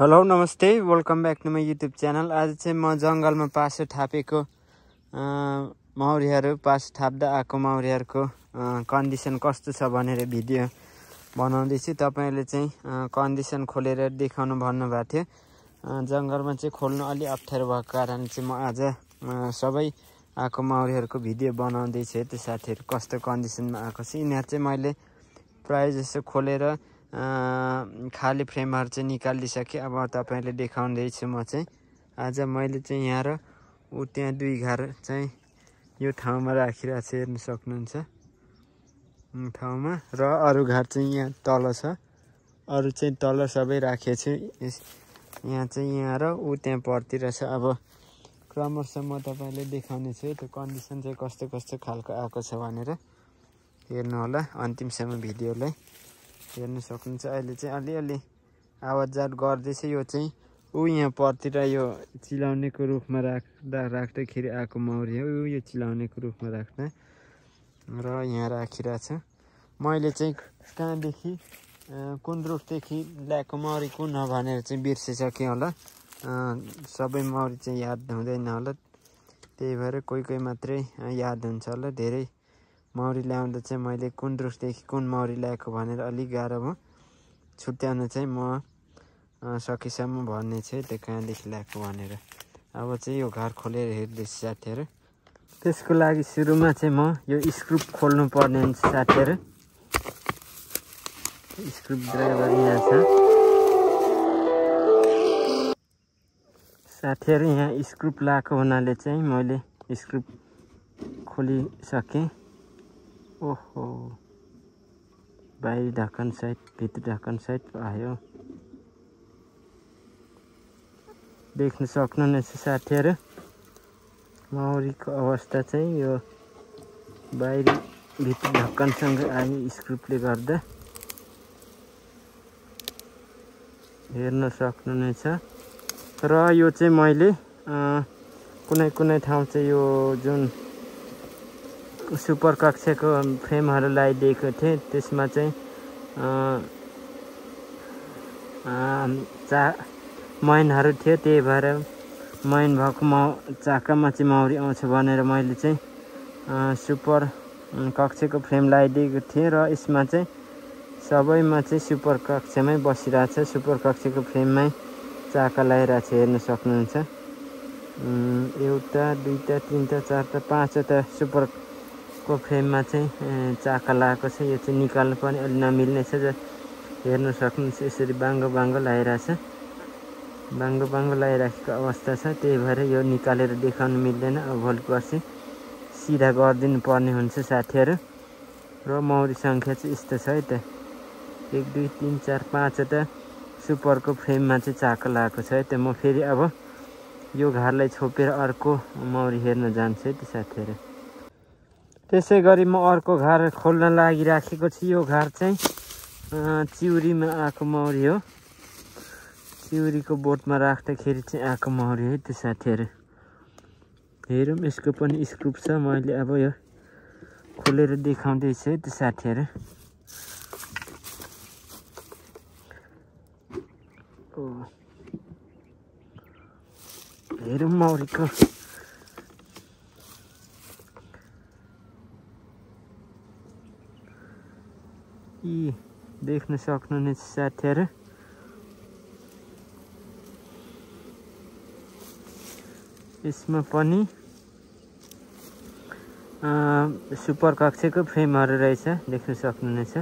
Hello नमस्ते welcome back to my YouTube channel. आज चाहिँ म जङ्गलमा पासो थापेको मौरीहरू पासो थाप्दा आएको मौरीहरूको कन्डिसन कस्तो छ भनेर भिडियो बनाउँदैछु। तपाईहरुले चाहिँ कन्डिसन खोलेर देखाउनु भन्नुभएको थियो। जङ्गलमा चाहिँ खोल्नु अलि अप्ठ्यारो भएको कारण चाहिँ म आज सबै आएको मौरीहरूको भिडियो बनाउँदैछु। त्यो साथीहरु कस्तो कन्डिसनमा आएको छ यिनीहरु चाहिँ मैले प्राय जसो खोलेर खाली फ्रेमहरु चाहिँ निकालिसके। अब तपाईहरुले देखाउँदैछु म चाहिँ आज मैले चाहिँ यहाँ र उ त्यहाँ दुई घर चाहिँ यो ठाउँमा राखिरहेको छु, हेर्न सक्नुहुन्छ ठाउँमा, र अरु घर चाहिँ यहाँ तल छ। अरु चाहिँ तल सबै राखेको छु। यहाँ चाहिँ यहाँ र उ त्यहाँ परतिर छ। अब क्रमशः म तपाईहरुले देखाउने छु त्यो कन्डिसन चाहिँ कस्तो कस्तो खालको आएको छ भनेर हेर्नु होला। अन्तिमसम्म भिडियोलाई हेर्न सक्नुहुन्छ। अहिले चाहिँ अलिअलि आवाजजात गर्दैछ। यो चाहिँ उ यहाँ परतिर यो चिलाउनेको रुखमा राख्दाखेरि आएको मौरी हो। यो चिलाउनेको रुखमा राख्दा र यहाँ राखिरहेछ। मैले चाहिँ कहाँदेखि कुन रुखदेखि ल्याएको मौरी कुन हो भनेर चाहिँ बिर्सिसकेँ होला। सबै मौरी चाहिँ याद हुँदैन होला, त्यही भएर कोही कोही मात्रै याद हुन्छ होला। धेरै मौरी ल्याउँदा चाहिँ मैले कुन रुखदेखि कुन मौरी ल्याएको भनेर अलिक गाह्रो भयो छुट्याउन। चाहिँ म सकेसम्म भन्ने छु त्यो कहाँदेखि ल्याएको भनेर। अब चाहिँ यो घर खोलेर हेर्दैछु साथीहरु। त्यसको लागि सुरुमा चाहिँ म यो स्क्रू खोल्नु पर्ने हुन्छ साथीहरु। स्क्रू ड्राइभर यहाँ छ साथीहरु। यहाँ स्क्रू लगाएको हुनाले चाहिँ मैले स्क्रू खोलिसकेँ। ओहो, बाहिरी ढक्कन साइड भित्र ढक्कन साइड आयो, देख्न सक्नुहुनेछ साथीहरु। मौरीको अवस्था चाहिँ यो बाहिरी भित्र ढक्कनसँग आयो स्क्रूले गर्दा, हेर्न सक्नुहुनेछ। र यो चाहिँ मैले कुनै कुनै ठाउँ चाहिँ यो जुन सुपर कक्षाको फ्रेमहरु लगाइदिएको थिएँ त्यसमा चाहिँ मैनहरु थियो, त्यही भएर मैन भएको चाकामा चाहिँ मौरी आउँछ भनेर मैले चाहिँ सुपर कक्षाको फ्रेम लगाइदिएको थिएँ। र यसमा चाहिँ सबैमा चाहिँ सुपर कक्षामै बसिरहेछ। सुपर कक्षाको फ्रेममै चाका लगाइरहेछ, हेर्न सक्नुहुन्छ। एउटा दुईटा तीनटा चारटा पाँचवटा सुपर को फ्रेममा चाहिँ चाका लगाएको छ। यो चाहिँ निकाल्नु पनि अलि नमिल्ने छ, हेर्न सक्नुहुन्छ। यसरी बाङ्गो बाङ्गो लगाइरहेछ, बाङ्गो बाङ्गो लगाइराखेको अवस्था छ, त्यही भएर यो निकालेर देखाउनु मिल्दैन। अब भोलि पर्सि सिधा गरिदिनु पर्ने हुन्छ साथीहरु। र मौरी संख्या चाहिँ यस्तो छ है त, 1 2 3 4 5वटा सुपरको फ्रेममा चाहिँ चाका लगाएको छ है त। म फेरि अब यो घरलाई छोपेर अर्को मौरी हेर्न जान्छु है त साथीहरु। त्यसै गरी म अर्को घर खोल्न लागिराखेको छु। यो घर चाहिँ चिउरीमा आएको मौरी हो। चिउरीको बोटमा राख्दाखेरि चाहिँ आएको मौरी है त्यो साथीहरु। हेरौँ, यसको पनि स्क्रू छ। मैले अब यो खोलेर देखाउँदैछु है त्यो साथीहरु। हेरौँ मौरीको देख्न सक्नुहुनेछ साथीहरु। यसमा पनि सुपर कक्षाको फ्रेमहरु रहेछ, देख्न सक्नुहुनेछ।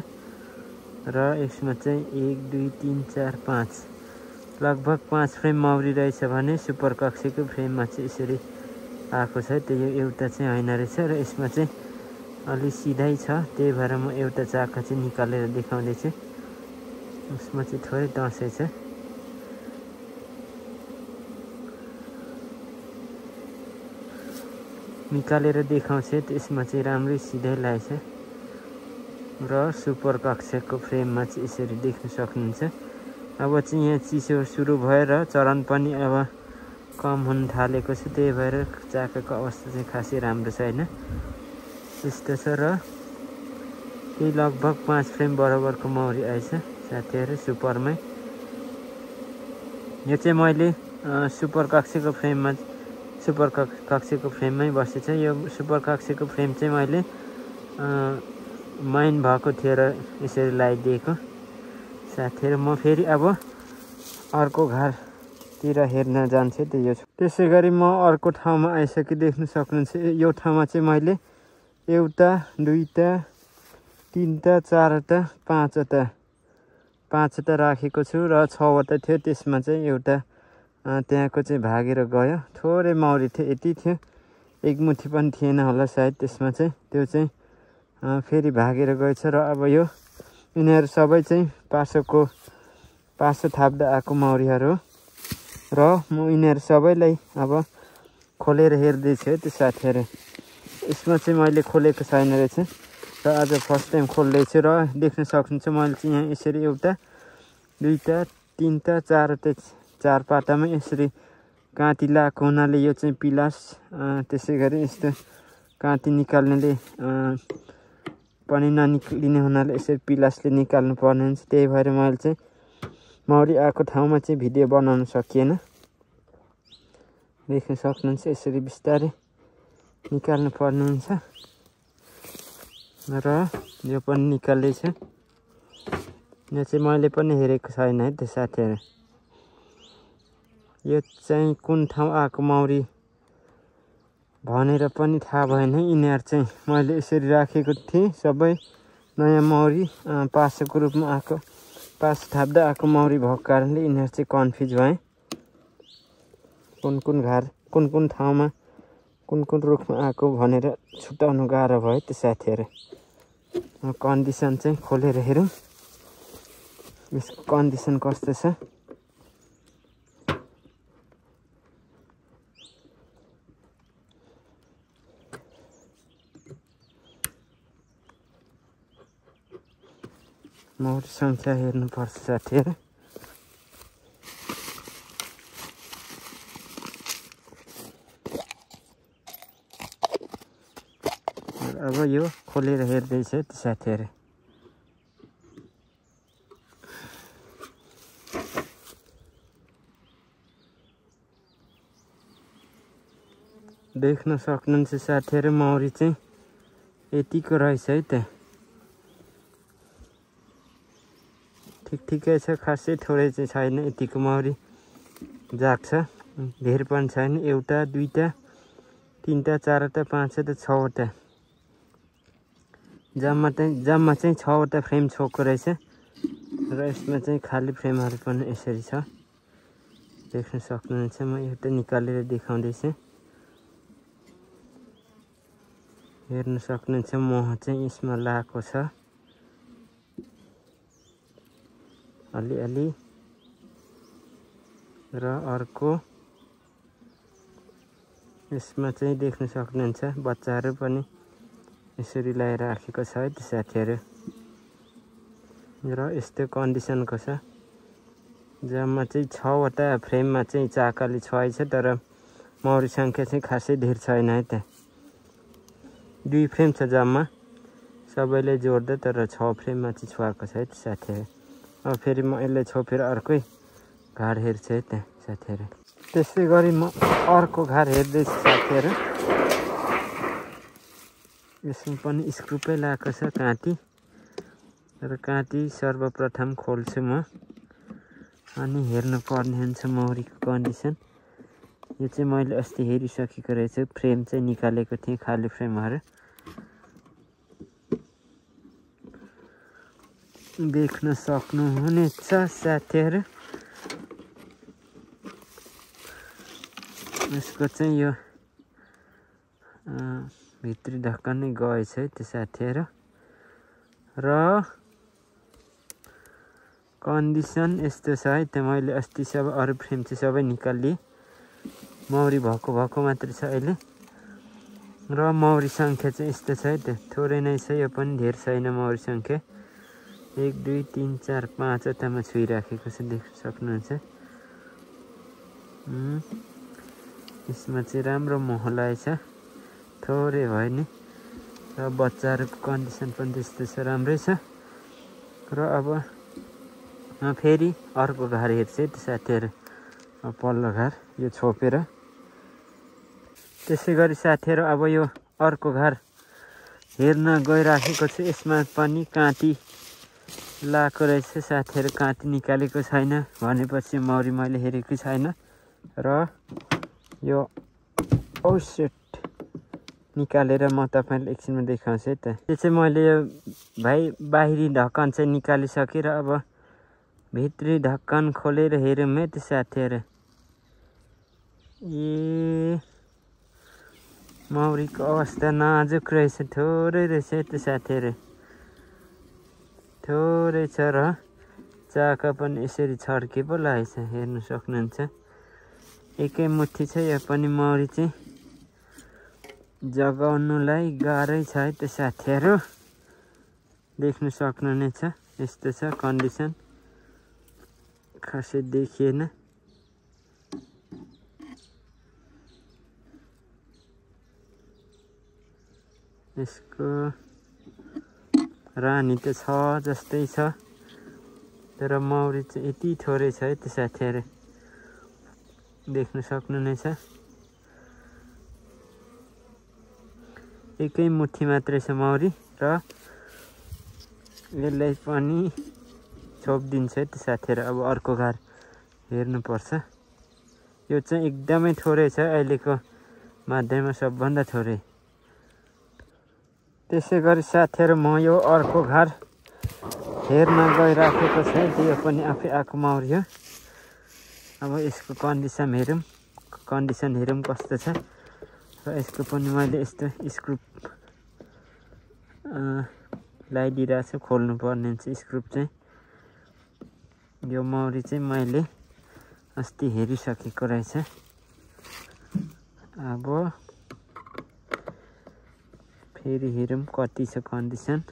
र यसमा चाहिँ 1 2 3 4 5 लगभग 5 फ्रेम मौरी रहेछ भने सुपर कक्षाको फ्रेममा चाहिँ यसरी आएको छ। त्यो एउटा चाहिँ हैन रहेछ। र यसमा चाहिँ अलि सिधै छ, त्यही भएर म एउटा चाका चाहिँ निकालेर देखाउँदैछु। यसमा चाहिँ थोरै दसैँ छ। निकालेर देखाउँछु, त्यसमा चाहिँ राम्रै सिधै लागेछ। र सुपर कक्षाको फ्रेममा चाहिँ यसरी देख्न सक्नुहुन्छ। अब चाहिँ यहाँ चिसो सुरु भएर चरण पनि अब कम हुन थालेको छ, त्यही भएर चाकाको अवस्था चाहिँ खासै राम्रो छैन। यस्तो छ। र त्यही लगभग 5 फ्रेम बराबरको मौरी आएछ साथीहरु सुपरमै। यो चाहिँ मैले सुपर कक्षीको फ्रेममा कक्षीको फ्रेममै बसेछ। यो सुपर कक्षीको फ्रेम चाहिँ मैले माइन भएको थियो र यसरी लगाइदिएको साथीहरु। म फेरि अब अर्को घरतिर हेर्न जान्छु। त्यसै गरी म अर्को ठाउँमा आइसके देख्न सक्नुहुन्छ। यो ठाउँमा चाहिँ मैले एउटा दुईटा तीनटा चारवटा पाँचवटा राखेको छु र 6वटा थियो। त्यसमा चाहिँ एउटा त्यहाँको चाहिँ भागेर गयो। थोरै मौरी थियो, यति थियो, एक मुठी पनि थिएन होला सायद त्यसमा चाहिँ। त्यो चाहिँ फेरि भागेर गएछ र अब यो यिनीहरू सबै चाहिँ पासो थाप्दा आएको मौरीहरू र म यिनीहरू सबैलाई अब खोलेर हेर्दैछु है त्यो साथीहरू। यसमा चाहिँ मैले खोलेको छैन रहेछ र आज फर्स्ट टाइम खोल्दैछु र देख्न सक्नुहुन्छ मैले चाहिँ यहाँ यसरी एउटा दुईटा तीनटा चारवटा 4 पाटामा यसरी काँटी लगाएको हुनाले यो चाहिँ पिलास, त्यसै गरी यस्तो काँटी निकाल्नेले पनि ननिक्लिने हुनाले यसरी पिलासले निकाल्नु पर्ने हुन्छ। त्यही भएर मैले चाहिँ मौरी आएको ठाउँमा चाहिँ भिडियो बनाउन सकिएन। देख्न सक्नुहुन्छ यसरी बिस्तारै निकाल्नु पर्ने हुन्छ र यो पनि निकाल्दैछ। यो चाहिँ मैले पनि हेरेको छैन है त्यो साथीहरू। यो चाहिँ कुन ठाउँ आएको मौरी भनेर पनि थाहा भएन। यिनीहरू चाहिँ मैले यसरी राखेको थिएँ सबै नयाँ मौरी पासोको रूपमा आएको, पासो थाप्दा आएको मौरी भएको कारणले यिनीहरू चाहिँ कन्फ्युज भए। कुन ठाउँमा कुन रुखमा आएको भनेर छुट्याउनु गाह्रो भयो त्यो साथीहरू। कन्डिसन चाहिँ खोलेर हेरौँ यसको कन्डिसन कस्तो छ। मौरी सङ्ख्या हेर्नुपर्छ साथीहरू। अब यो खोलेर हेर्दैछ त्यो साथीहरू। देख्न सक्नुहुन्छ साथीहरू मौरी चाहिँ यतिको रहेछ है त। ठिकै छ, खासै थोरै चाहिँ छैन, यतिको मौरी जाग्छ। धेर पनि छैन, एउटा दुईटा तीनटा चारवटा पाँचवटा 6वटा जम्मा चाहिँ 6वटा फ्रेम छोएको रहेछ र यसमा चाहिँ खाली फ्रेमहरू पनि यसरी छ। देख्न सक्नुहुन्छ म एउटा निकालेर देखाउँदैछु। हेर्न सक्नुहुन्छ मह चाहिँ यसमा लागेको छ अलि र अर्को यसमा चाहिँ देख्न सक्नुहुन्छ बच्चाहरू पनि यसरी लगाएर राखेको छ है त्यो साथीहरू। र यस्तो कन्डिसनको छ। जम्मा चाहिँ 6वटा फ्रेममा चाहिँ चाकाले छुवाएछ तर मौरी सङ्ख्या चाहिँ खासै धेर छैन है त। 2 फ्रेम छ जम्मा सबैले जोड्दा, तर 6 फ्रेममा चाहिँ छुवाएको छ है त्यो साथीहरू। अब फेरि म यसलाई छोपेर अर्कै घर हेर्छु है त साथीहरू। त्यसै गरी म अर्को घर हेर्दैछु साथीहरू। यसमा पनि स्क्रुपै लगाएको छ काँटी र काँटी सर्वप्रथम खोल्छु म अनि हेर्नु पर्ने हुन्छ मौरीको कन्डिसन। यो चाहिँ मैले अस्ति हेरिसकेको रहेछु, फ्रेम चाहिँ निकालेको थिएँ खाली फ्रेमहरू। देख्न सक्नुहुनेछ साथीहरू। यसको चाहिँ यो भित्री ढक्कन नै गएछ है त्यो साथीहरू। र कन्डिसन यस्तो छ है त। मैले अस्ति सब अरू फ्रेम चाहिँ सबै निकालिए, मौरी भएको मात्रै छ अहिले। र मौरी सङ्ख्या चाहिँ यस्तो छ है त, थोरै नै छ, यो पनि धेर छैन मौरी सङ्ख्या। 1 2 3 4 5वटामा छुइराखेको छ, देख्न सक्नुहुन्छ। यसमा चाहिँ राम्रो मह लागेछ, थोरै भयो नि। र बच्चाहरूको कन्डिसन पनि त्यस्तो छ, राम्रै छ। र अब म फेरि अर्को घर हेर्छु है त्यो साथीहरू। पल्लो घर यो छोपेर। त्यसै गरी साथीहरू अब यो अर्को घर हेर्न गइराखेको छु। यसमा पनि काँटी लाएको रहेछ साथीहरू। काँटी निकालेको छैन भनेपछि मौरी मैले हेरेकै छैन। र यो औसेट निकालेर म तपाईँलाई एकछिनमा देखाउँछु है त। यो चाहिँ मैले यो बाहिरी ढक्कन चाहिँ निकालिसकेँ र अब भित्री ढक्कन खोलेर हेरौँ है त साथीहरू। ए मौरीको अवस्था नाजुक रहेछ, थोरै रहेछ है त साथीहरू, थोरै छ। र चाका पनि यसरी छड्के पो लागेछ, हेर्नु सक्नुहुन्छ। एकै मुठी छ। यो पनि मौरी चाहिँ जगाउनुलाई गाह्रै छ है त साथीहरू, देख्नु सक्नुहुनेछ। यस्तो छ कन्डिसन, खासै देखिएन। यसको रानी त छ जस्तै छ, तर मौरी चाहिँ यति थोरै छ है त साथीहरू, देख्नु सक्नुहुनेछ। एकै मुठी मात्रै छ मौरी र यसलाई पनि छोपिदिन्छ है त साथीहरू। अब अर्को घर हेर्नुपर्छ। यो चाहिँ एकदमै थोरै छ, अहिलेको माध्यममा सबभन्दा थोरै। त्यसै गरी साथीहरू म यो अर्को घर हेर्न गइराखेको छु। यो पनि आफै आएको मौरी हो। अब यसको कन्डिसन हेरौँ कस्तो छ। र यसको पनि मैले यस्तो स्क्रु लगाइदिइरहेको छु, खोल्नु पर्ने हुन्छ स्क्रु चाहिँ। यो मौरी चाहिँ मैले अस्ति हेरिसकेको रहेछ। अब फेरि हेरौँ कति छ कन्डिसन।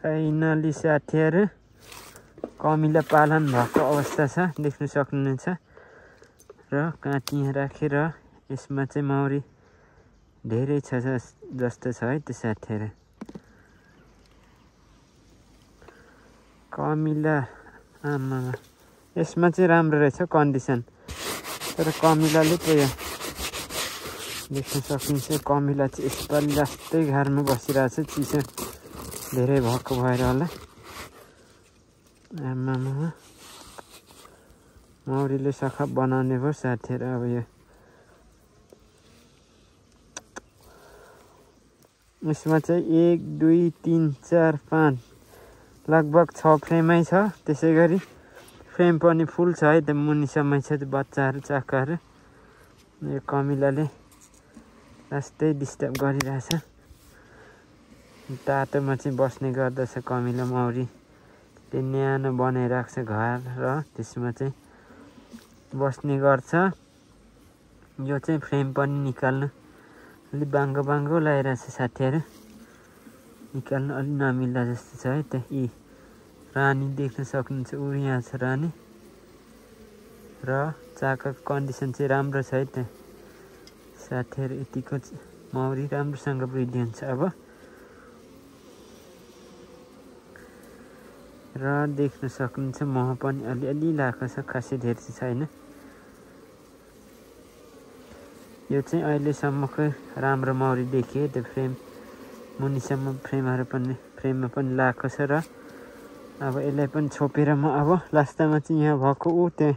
फाइनली साथीहरू कमिला पालन भएको अवस्था छ, देख्नु सक्नुहुनेछ। र काँटी यहाँ राखेर यसमा चाहिँ मौरी धेरै छ जस्तो छ है त साथीहरू। कमिला आमा यसमा चाहिँ राम्रो रहेछ कन्डिसन, तर कमिलाले पो यो देख्नु सक्नुहुन्छ। कमिला चाहिँ यसपालि लास्टै घरमा बसिरहेछ, चिसो धेरै भएको भएर होला। आमामा मौरीले सखा बनाउने भयो साथीहरू। अब यो यसमा चाहिँ 1 2 3 4 5 लगभग 6 फ्रेमै छ। त्यसै गरी फ्रेम पनि फुल छ है त, मुनिसम्मै छ बच्चाहरू चाकाहरू। यो कमिलाले लास्टै डिस्टर्ब गरिरहेछ। तातोमा चाहिँ बस्ने गर्दछ कमिला मौरी, त्यो न्यानो बनाइरहेको छ घर र त्यसमा चाहिँ बस्ने गर्छ। यो चाहिँ फ्रेम पनि निकाल्नु अलि बाङ्गो बाङ्गो लगाइरहेछ साथीहरू, निकाल्नु अलि नमिल्दा जस्तो छ है त। यी रानी देख्न सक्नुहुन्छ, ऊ यहाँ छ रानी। र चाकाको कन्डिसन चाहिँ राम्रो छ है त साथीहरू। यतिको मौरी राम्रोसँग वृद्धि हुन्छ अब। र देख्न सक्नुहुन्छ मह पनि अलिअलि लगाएको छ, खासै धेरै छैन। यो चाहिँ अहिलेसम्मको राम्रो मौरी देखिए त्यो फ्रेम मुनिसम्म फ्रेममा पनि लगाएको छ। र अब यसलाई पनि छोपेर म अब लास्टमा चाहिँ यहाँ भएको त्यहाँ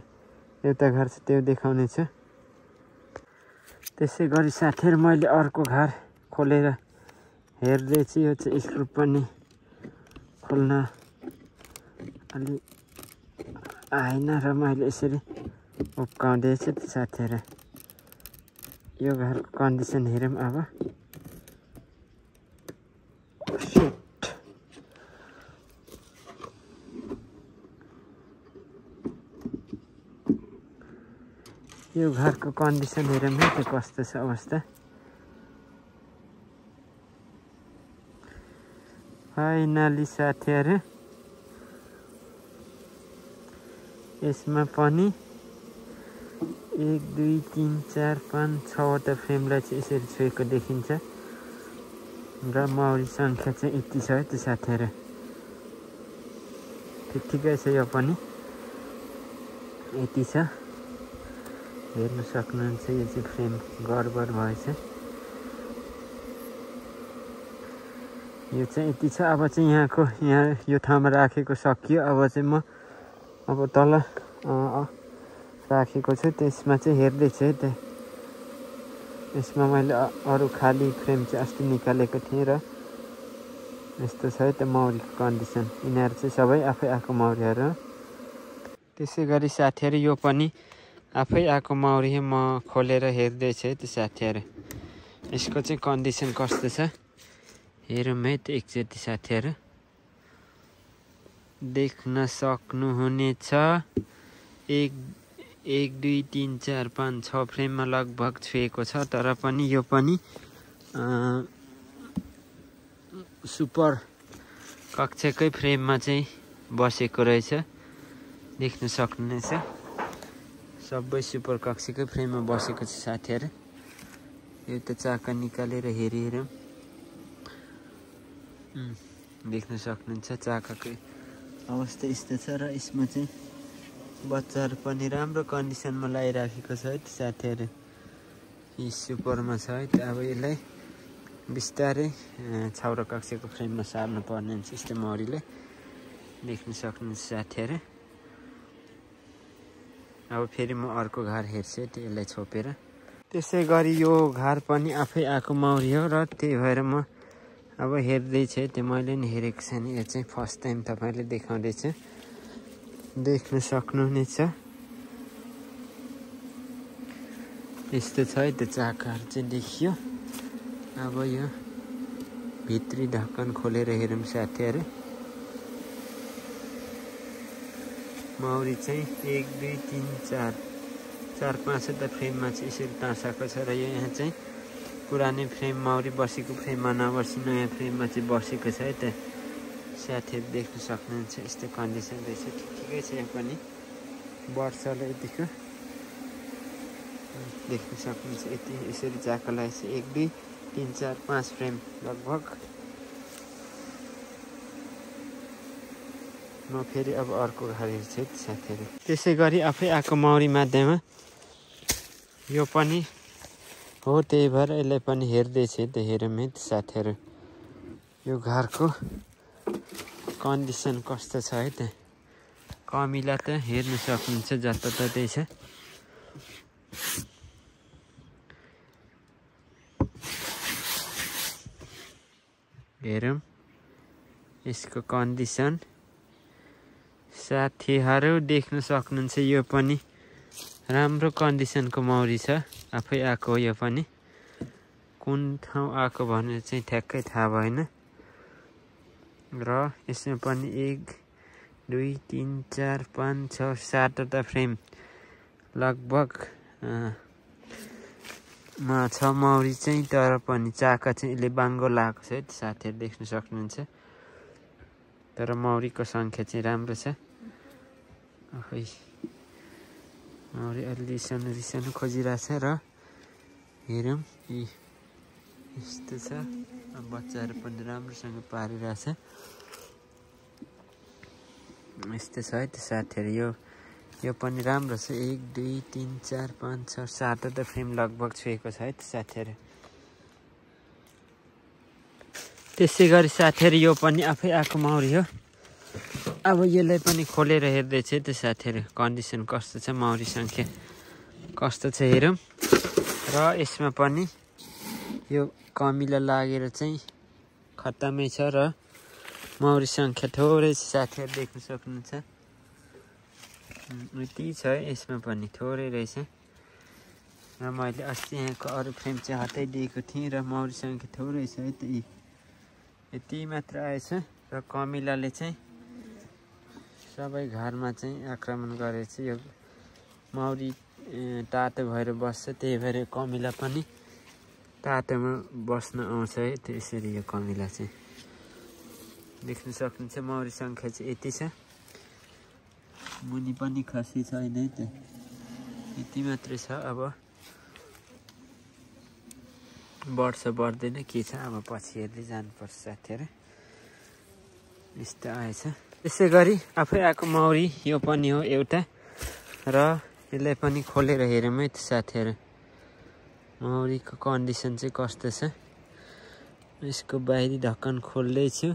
एउटा घर छ त्यो देखाउने छु। त्यसै गरी साथीहरू मैले अर्को घर खोलेर हेर्दैछु। यो चाहिँ स्क्रु पनि खोल्न अलि आएन र मैले यसरी उक्काउँदैछु साथीहरू। यो घरको कन्डिसन हेरौँ अब। यो घरको कन्डिसन हेरौँ है त कस्तो छ अवस्था। फाइनली साथीहरु यसमा पनि 1 2 3 4 5 6 वटा फ्रेमलाई चाहिँ यसरी छोएको देखिन्छ र मौरी संख्या चाहिँ यति छ है त साथीहरु ठिकै छ यो पनि यति छ हेर्न सक्नुहुन्छ यो चाहिँ फ्रेम गडबड भएछ यो चाहिँ यति छ अब चाहिँ यहाँ यो ठाउँमा राखेको सकियो अब चाहिँ म अब तल राखेको छु त्यसमा चाहिँ हेर्दै छु है त यसमा मैले अरु खाली फ्रेम चाहिँ अस्ति निकालेको थिएँ र यस्तो छ है त मौरीको कन्डिसन यिनीहरु चाहिँ सबै आफै आएको मौरीहरु त्यसैगरी साथीहरु यो पनि आफै आएको मौरी म खोलेर हेर्दै छु है त साथीहरु यसको चाहिँ कन्डिसन कस्तो छ हेरौँ है त एकचोटी साथीहरु देख्न सक्नुहुनेछ 1 2 3 4 5 6 फ्रेममा लगभग छुएको छ तर पनि यो पनि सुपर कक्षाकै फ्रेममा चाहिँ बसेको रहेछ देख्न सक्नुहुनेछ सबै सुपर कक्षाकै फ्रेममा बसेको छ साथीहरु यो त चाका निकालेर हेरौँ देख्न सक्नुहुन्छ चाकाकै अवस्था यस्तो छ र यसमा चाहिँ बच्चाहरु पनि राम्रो कन्डिसनमा लागिराखेको छ है त साथीहरु यी सुपरमा छ है त अब यसलाई बिस्तारै छाउरा कक्षाको फ्रेममा सार्नु पर्ने हुन्छ यस्तो मौरीले देख्न सक्नुहुन्छ साथीहरु अब फेरि म अर्को घर हेर्छु है त यसलाई छोपेर त्यसैगरी यो घर पनि आफै आएको मौरी हो र त्यही भएर म अब हेर्दै छु है त मैले नि हेरेको छैन यो चाहिँ फर्स्ट टाइम तपाईले देखाउँदै छु देख्न सक्नुहुनेछ यस्तो छ है त चाकाहरु चाहिँ देखियो अब यो भित्री ढक्कन खोलेर हेरौँ साथीहरु मौरी चाहिँ 1 2 3 4 5 वटा फ्रेममा चाहिँ यसरी टाँसाको छ र यो यहाँ चाहिँ पुरानै फ्रेम मौरी बसेको फ्रेममा नबसी नयाँ फ्रेममा चाहिँ बसेको छ है त साथीहरु देख्न सक्नुहुन्छ यस्तो कन्डिसन रहेछ ठिकै छ यहाँ पनि वर्ष होला यतिको देख्न सक्नुहुन्छ यति यसरी चाका लगाएपछि 1 2 3 4 5 फ्रेम लगभग म फेरि अब अर्को घर हेर्छु है साथीहरु त्यसैगरी आफै आएको मौरी मध्येमा यो पनि हो त्यही भएर यसलाई पनि हेर्दै छु त हेरौँ है त साथीहरु यो घरको कन्डिसन कस्तो छ है त कमिला त हेर्न सक्नुहुन्छ जताततै छ हेरौँ यसको कन्डिसन साथीहरु देख्न सक्नुहुन्छ यो पनि राम्रो कन्डिसनको मौरी छ आफै आएको हो यो पनि कुन ठाउँ आएको भनेर चाहिँ ठ्याक्कै थाहा भएन र यसमा पनि 1 2 3 4 5 6 7 वटा फ्रेम लगभग मा छ मौरी चाहिँ तर पनि चाका चाहिँ यसले बाङ्गो लगाएको छ है त साथीहरु देख्न सक्नुहुन्छ तर मौरीको संख्या चाहिँ राम्रो छ खै मौरी अलि सानो खोजिरहेछ र हेरौँ यस्तो छ बच्चाहरु पनि राम्रोसँग पारिरहेछ यस्तो छ है त साथीहरु यो पनि राम्रो छ 1 2 3 4 5 6 7 वटा फ्रेम लगभग छुएको छ है त साथीहरु त्यसैगरी साथीहरु यो पनि आफै आएको मौरी हो अब यसलाई पनि खोलेर हेर्दै छु त साथीहरु कन्डिसन कस्तो छ मौरी संख्या कस्तो छ हेरौँ र यसमा पनि यो कमिला लागेर चाहिँ खत्तमै छ र मौरी संख्या थोरै छ साथीहरु देख्न सक्नुहुन्छ यति छ यसमा पनि थोरै रहेछ र मैले अस्ति यहाँको अरु फ्रेम चाहिँ हटाइदिएको थिएँ र मौरी संख्या थोरै छ है त यति मात्र आएछ र कमिलाले चाहिँ सबै घरमा चाहिँ आक्रमण गरेछ यो मौरी तातो भएर बस्छ त्यही भएर कमिला पनि तातोमा बस्न आउँछ है त्यसरी यो कमिला चाहिँ देख्न सक्नुहुन्छ मौरी सङ्ख्या चाहिँ यति छ। मुनि पनि खसी छैन है त, यति मात्रै छ। अब बढ्छ बढ्दैन के छ अब पछि हेर्दै जानुपर्छ साथीहरू। यस्तो आएछ। त्यसै गरी आफै आएको मौरी यो पनि हो एउटा, र यसलाई पनि खोलेर हेरौँ है त साथीहरू। मौरीको कन्डिसन चाहिँ कस्तो छ। यसको बाहिरी ढक्कन खोल्दैछु।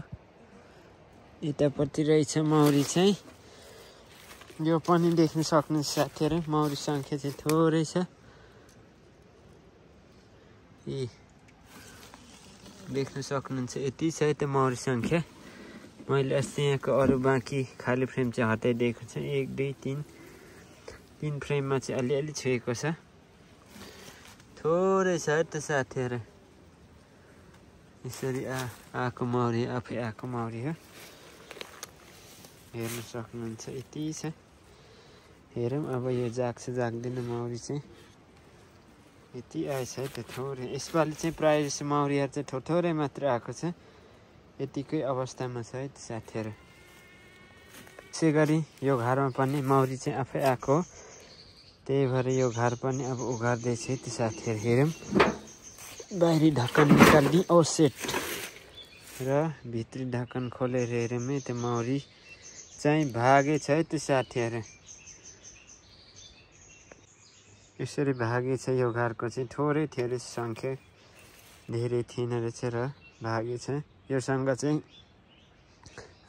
यतापट्टि रहेछ मौरी चाहिँ, यो पनि देख्न सक्नुहुन्छ साथीहरू। मौरी सङ्ख्या चाहिँ थोरै छ। देख्न सक्नुहुन्छ यति छ है त मौरी सङ्ख्या। मैले अस्ति यहाँको अरू बाँकी खाली फ्रेम चाहिँ हटाइदिएको छु। 1 2 3 फ्रेममा चाहिँ अलिअलि छोएको छ, थोरै छ है त साथीहरू। यसरी आएको मौरी आफै आएको मौरी हो, हेर्न सक्नुहुन्छ यति छ। हेरौँ अब यो जाग्छ जाग्दैन मौरी चाहिँ। यति आएछ है त थोरै। यसपालि चाहिँ प्रायः जस्तो मौरीहरू चाहिँ थोरै मात्र आएको छ। यतिकै अवस्थामा छ है त साथीहरू। त्यसै गरी यो घरमा पनि मौरी चाहिँ आफै आएको हो, त्यही भएर यो घर पनि अब उघार्दैछ है त साथीहरू। हेरौँ बाहिरी ढक्कन निकाल्ने ओ सेट र भित्री ढक्कन खोलेर हेरौँ है त मौरी चाहिँ भागेछ है त साथीहरू। यसरी भागेछ। यो घरको चाहिँ थोरै थियो रहेछ सङ्ख्या, धेरै थिएन रहेछ र भागेछ। योसँग चाहिँ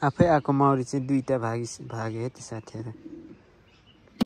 आफै आएको मौरी चाहिँ 2टा भागे है त साथीहरू।